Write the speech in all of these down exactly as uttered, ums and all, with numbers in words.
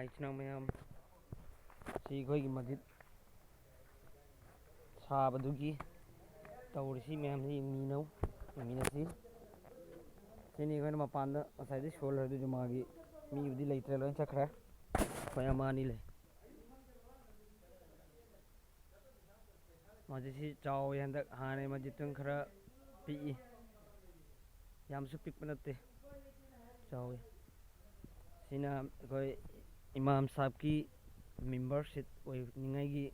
ꯏꯆꯤꯟ ꯏꯅꯥꯎ ꯃꯌꯥꯝ, ꯁꯤ ꯑꯩꯈꯣꯏꯒꯤ ꯃꯁꯖꯤꯗ ꯁꯥꯕꯗꯨꯒꯤ ꯇꯧꯔꯤꯁꯤ ꯃꯌꯥꯝꯁꯤ ꯌꯦꯡꯃꯤꯟꯅꯧ, ꯌꯦꯡꯃꯤꯟꯅꯁꯤ꯫ ꯁꯤꯅꯤ ꯑꯩꯈꯣꯏꯅ ꯃꯄꯥꯟꯗ ꯉꯁꯥꯏꯗꯩ ꯁꯣꯜꯂꯦ, ꯑꯗꯨꯁꯨ ꯃꯥꯒꯤ ꯃꯤꯕꯨꯗꯤ ꯂꯩꯇ꯭ꯔꯦ, ꯂꯣꯏ ꯆꯠꯈ꯭ꯔꯦ꯫ ꯑꯩꯈꯣꯏ ꯑꯃ ꯑꯅꯤ ꯂꯩ꯫ ꯃꯁꯖꯤꯠꯁꯤ ꯆꯥꯎꯋꯤ ꯍꯟꯗꯛ, ꯍꯥꯟꯅꯩ ꯃꯁꯖꯤꯠꯇꯨꯅ ꯈꯔ ꯄꯤꯛꯏ, ꯌꯥꯝꯁꯨ ꯄꯤꯛꯄ ꯅꯠꯇꯦ, ꯆꯥꯎꯋꯤ꯫ ꯁꯤꯅ ꯑꯩꯈꯣꯏ ꯏꯃꯥꯝ ꯁꯥꯍꯕꯀꯤ ꯃꯦꯝꯕꯔ ꯁꯤꯠ ꯑꯣꯏꯅꯤꯡꯉꯥꯏꯒꯤ꯫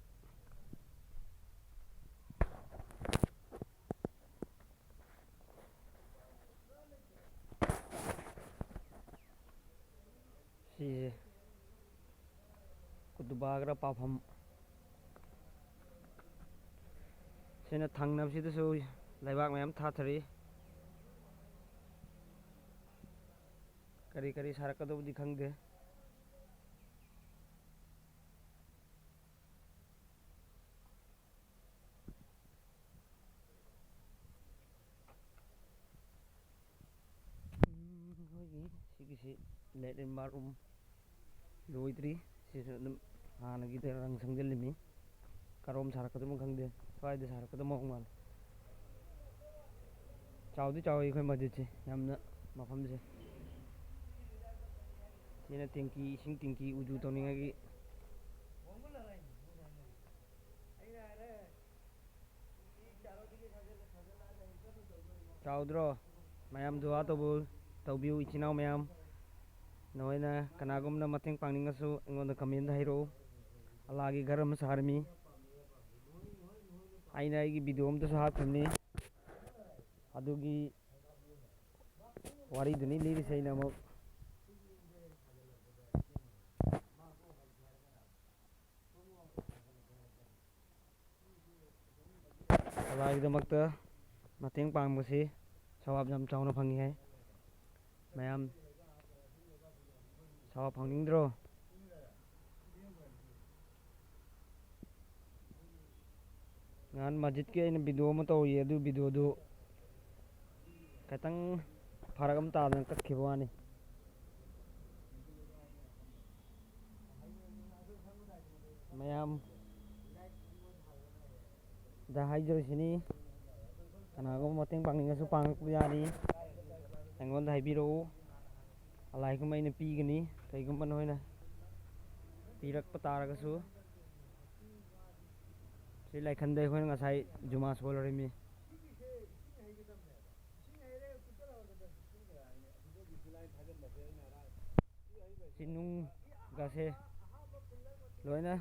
ꯁꯤꯁꯦ ꯀꯨꯇꯨꯕꯥꯒ꯭ꯔ ꯄꯥꯐꯝ꯫ ꯁꯤꯅ ꯊꯪꯅꯕꯁꯤꯗꯁꯨ ꯂꯩꯕꯥꯛ ꯃꯌꯥꯝ ꯊꯥꯊꯔꯤ꯫ ꯀꯔꯤ ꯀꯔꯤ ꯁꯥꯔꯛꯀꯗꯧꯕꯗꯤ ꯈꯪꯗꯦ꯫ ꯎꯝ, ꯑꯩꯈꯣꯏꯒꯤ ꯁꯤꯒꯤꯁꯤ ꯂꯦꯇ꯭ꯔꯤꯟ ꯕꯥꯠꯔꯨꯝ ꯂꯣꯏꯗ꯭ꯔꯤ꯫ ꯁꯤꯁꯨ ꯑꯗꯨꯝ ꯍꯥꯟꯅꯒꯤꯗ ꯔꯪ ꯁꯪꯖꯜꯂꯤꯃꯤ꯫ ꯀꯔꯣꯝ ꯁꯥꯔꯛꯀꯗꯕꯅꯣ ꯈꯪꯗꯦ꯫ ꯁ꯭ꯋꯥꯏꯗ ꯁꯥꯔꯛꯀꯗꯕ ꯃꯑꯣꯡ ꯃꯥꯜꯂꯦ꯫ ꯆꯥꯎꯗꯤ ꯆꯥꯎꯋꯤ ꯑꯩꯈꯣꯏ ꯃꯁꯖꯤꯠꯁꯦ ꯌꯥꯝꯅ, ꯃꯐꯝꯁꯦ꯫ ꯁꯤꯅ ꯇꯦꯡꯀꯤ, ꯏꯁꯤꯡ ꯇꯦꯡꯀꯤ ꯎꯖꯨ ꯇꯧꯅꯤꯡꯉꯥꯏꯒꯤ꯫ ꯆꯥꯎꯗ꯭ꯔꯣ? ꯃꯌꯥꯝ ꯗꯨꯋꯥ ꯇꯧꯕ-, ꯇꯧꯕꯤꯌꯨ, ꯏꯆꯤꯟ ꯏꯅꯥꯎ ꯃꯌꯥꯝ꯫ ꯅꯈꯣꯏꯅ ꯀꯅꯥꯒꯨꯝꯕꯅ ꯃꯇꯦꯡ ꯄꯥꯡꯅꯤꯡꯉꯁꯨ ꯑꯩꯉꯣꯟꯗ ꯀꯃꯦꯟꯗ ꯍꯥꯏꯔꯛꯎ꯫ ꯑꯜꯂꯥꯒꯤ ꯘꯔ ꯑꯃ ꯁꯥꯔꯝꯃꯤ꯫ ꯑꯩꯅ ꯑꯩꯒꯤ ꯚꯤꯗꯤꯑꯣ ꯑꯃꯗꯁꯨ ꯍꯥꯞꯈꯤꯕꯅꯤ꯫ ꯑꯗꯨꯒꯤ ꯋꯥꯔꯤꯗꯨꯅꯤ ꯂꯤꯔꯤꯁꯦ ꯑꯩꯅ ꯑꯃꯨꯛ꯫ ꯑꯜꯂꯥꯒꯤꯗꯃꯛꯇ ꯃꯇꯦꯡ ꯄꯥꯡꯕꯁꯤ ꯁꯋꯥꯕ ꯌꯥꯝ ꯆꯥꯎꯅ ꯐꯪꯉꯤ ꯍꯥꯏ꯫ ꯃꯌꯥꯝ ꯁꯋꯥꯕ ꯐꯪꯅꯤꯡꯗ꯭ꯔꯣ? ꯅꯍꯥꯟ ꯃꯁꯖꯤꯠꯀꯤ ꯑꯩꯅ ꯚꯤꯗꯤꯑꯣ ꯑꯃ ꯇꯧꯔꯤꯌꯦ, ꯑꯗꯨ ꯚꯤꯗꯤꯑꯣꯗꯨ ꯈꯤꯇꯪ ꯐꯔꯛ ꯑꯃ ꯇꯥꯗꯅ ꯀꯛꯈꯤꯕ ꯋꯥꯅꯤ꯫ ꯃꯌꯥꯝ ꯗ ꯍꯥꯏꯖꯔꯤꯁꯤꯅꯤ, ꯀꯅꯥꯒꯨꯝꯕ ꯃꯇꯦꯡ ꯄꯥꯡꯅꯤꯡꯉꯁꯨ ꯄꯥꯡꯉꯛꯄ ꯌꯥꯅꯤ꯫ ꯑꯩꯉꯣꯟꯗ ꯍꯥꯏꯕꯤꯔꯛꯎ꯫ ꯑꯂꯥꯏꯒꯨꯝꯕ ꯑꯩꯅ ꯄꯤꯒꯅꯤ, ꯀꯩꯒꯨꯝꯕ ꯅꯣꯏꯅ ꯄꯤꯔꯛꯄ ꯇꯥꯔꯒꯁꯨ꯫ ꯁꯤ ꯂꯥꯏꯈꯟꯗ ꯑꯩꯈꯣꯏꯅ ꯉꯁꯥꯏ ꯖꯨꯃꯥ ꯁꯣꯜꯂꯔꯝꯃꯤ꯫ ꯁꯤ ꯅꯨꯡꯒꯁꯦ ꯂꯣꯏꯅ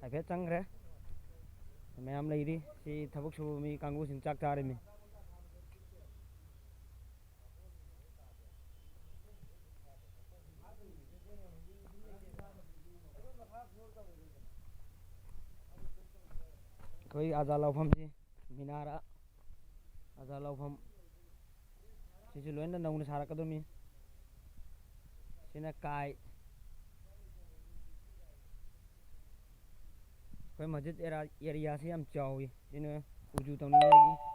ꯍꯥꯏꯐꯦꯠ ꯆꯪꯈ꯭ꯔꯦ꯫ ꯃꯌꯥꯝ ꯂꯩꯔꯤ꯫ ꯁꯤ ꯊꯕꯛ ꯁꯨꯕ ꯃꯤ ꯀꯥꯡꯕꯨꯁꯤꯡ ꯆꯥꯛ ꯆꯥꯔꯤꯃꯤ꯫ ꯑꯩꯈꯣꯏ ꯑꯖꯥ ꯂꯧꯐꯝꯁꯤ, ꯃꯤꯅꯥꯔꯥ ꯑꯖꯥ ꯂꯧꯐꯝ꯫ ꯁꯤꯁꯨ ꯂꯣꯏꯅ ꯅꯧꯅ ꯁꯥꯔꯛꯀꯗꯧꯅꯤ꯫ ꯁꯤꯅ ꯀꯥꯏ꯫ ꯑꯩꯈꯣꯏ ꯃꯁꯖꯤꯗ ꯑꯦꯔꯤꯌꯥꯁꯤ ꯌꯥꯝ ꯆꯥꯎꯋꯤ꯫ ꯁꯤꯅ ꯎꯖꯨ ꯇꯧꯅꯤꯡꯉꯥꯏꯒꯤ